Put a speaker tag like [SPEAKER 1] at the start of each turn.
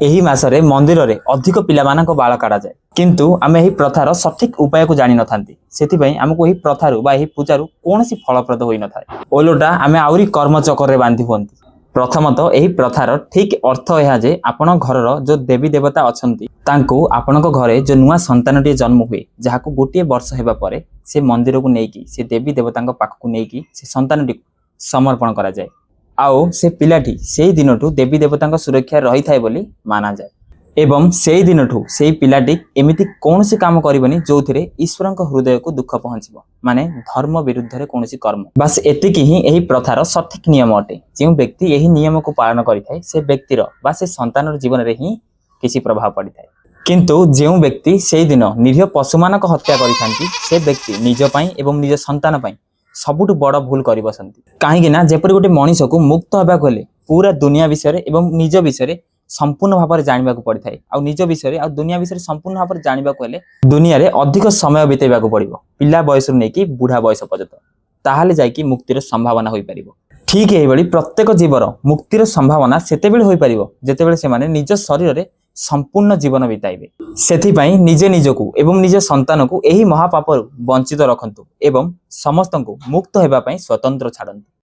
[SPEAKER 1] ଏହି ମାସରେ ମନ୍ଦିରରେ ଅଧିକ ପିଲାମାନଙ୍କ ବାଳ କାଢ଼ାଯାଏ। କିନ୍ତୁ ଆମେ ଏହି ପ୍ରଥାର ସଠିକ ଉପାୟକୁ ଜାଣିନଥାନ୍ତି। ସେଥିପାଇଁ ଆମକୁ ଏହି ପ୍ରଥାରୁ ବା ଏହି ପୂଜାରୁ କୌଣସି ଫଳପ୍ରଦ ହୋଇନଥାଏ। ଓଲଟା ଆମେ ଆହୁରି କର୍ମଚକରରେ ବାନ୍ଧି ହୁଅନ୍ତି। ପ୍ରଥମତଃ, ଏହି ପ୍ରଥାର ଠିକ ଅର୍ଥ ଏହା ଯେ ଆପଣ ଘରର ଯୋଉ ଦେବୀ ଦେବତା ଅଛନ୍ତି, ତାଙ୍କୁ ଆପଣଙ୍କ ଘରେ ଯୋଉ ନୂଆ ସନ୍ତାନଟିଏ ଜନ୍ମ ହୁଏ, ଯାହାକୁ 1 ବର୍ଷ ହେବା ପରେ ସେ ମନ୍ଦିରକୁ ନେଇକି, ସେ ଦେବୀ ଦେବତାଙ୍କ ପାଖକୁ ନେଇକି ସେ ସନ୍ତାନଟିକୁ ସମର୍ପଣ କରାଯାଏ। ଆଉ ସେ ପିଲାଟି ସେଇ ଦିନଠୁ ଦେବୀ ଦେବତାଙ୍କ ସୁରକ୍ଷା ରହିଥାଏ ବୋଲି ମାନାଯାଏ ଏବଂ ସେଇ ଦିନଠୁ ସେଇ ପିଲାଟି ଏମିତି କୌଣସି କାମ କରିବନି ଯୋଉଥିରେ ଈଶ୍ୱରଙ୍କ ହୃଦୟକୁ ଦୁଃଖ ପହଞ୍ଚିବ, ମାନେ ଧର୍ମ ବିରୁଦ୍ଧରେ କୌଣସି କର୍ମ। ବାସ୍, ଏତିକି ହିଁ ଏହି ପ୍ରଥାର ସଠିକ ନିୟମ ଅଟେ। ଯେଉଁ ବ୍ୟକ୍ତି ଏହି ନିୟମକୁ ପାଳନ କରିଥାଏ, ସେ ବ୍ୟକ୍ତିର ବା ସେ ସନ୍ତାନର ଜୀବନରେ ହିଁ କିଛି ପ୍ରଭାବ ପଡ଼ିଥାଏ। କିନ୍ତୁ ଯେଉଁ ବ୍ୟକ୍ତି ସେଇଦିନ ନିରୀହ ପଶୁମାନଙ୍କ ହତ୍ୟା କରିଥାନ୍ତି, ସେ ବ୍ୟକ୍ତି ନିଜ ପାଇଁ ଏବଂ ନିଜ ସନ୍ତାନ ପାଇଁ ସବୁଠୁ ବଡ଼ ଭୁଲ କରି ବସନ୍ତି। କାହିଁକି ନା ଯେପରି ଗୋଟେ ମଣିଷକୁ ମୁକ୍ତ ହେବାକୁ ହେଲେ ପୁରା ଦୁନିଆ ବିଷୟରେ ଏବଂ ନିଜ ବିଷୟରେ ସମ୍ପୂର୍ଣ୍ଣ ଭାବରେ ଜାଣିବାକୁ ପଡ଼ିଥାଏ, ଆଉ ନିଜ ବିଷୟରେ ଆଉ ଦୁନିଆ ବିଷୟରେ ସମ୍ପୂର୍ଣ୍ଣ ଭାବରେ ଜାଣିବାକୁ ହେଲେ ଦୁନିଆରେ ଅଧିକ ସମୟ ବିତେଇବାକୁ ପଡ଼ିବ, ପିଲା ବୟସରୁ ନେଇକି ବୁଢ଼ା ବୟସ ପର୍ଯ୍ୟନ୍ତ, ତାହେଲେ ଯାଇକି ମୁକ୍ତିର ସମ୍ଭାବନା ହୋଇପାରିବ। ଠିକ୍ ଏହିଭଳି ପ୍ରତ୍ୟେକ ଜୀବର ମୁକ୍ତିର ସମ୍ଭାବନା ସେତେବେଳେ ହୋଇପାରିବ, ଯେତେବେଳେ ସେମାନେ ନିଜ ଶରୀରରେ ସମ୍ପୂର୍ଣ୍ଣ ଜୀବନ ବିତାଇବେ। ସେଥିପାଇଁ ନିଜେ ନିଜକୁ ଏବଂ ନିଜ ସନ୍ତାନକୁ ଏହି ମହାପାପରୁ ବଞ୍ଚିତ ରଖନ୍ତୁ ଏବଂ ସମସ୍ତଙ୍କୁ ମୁକ୍ତ ହେବା ପାଇଁ ସ୍ୱତନ୍ତ୍ର ଛାଡ଼ନ୍ତୁ।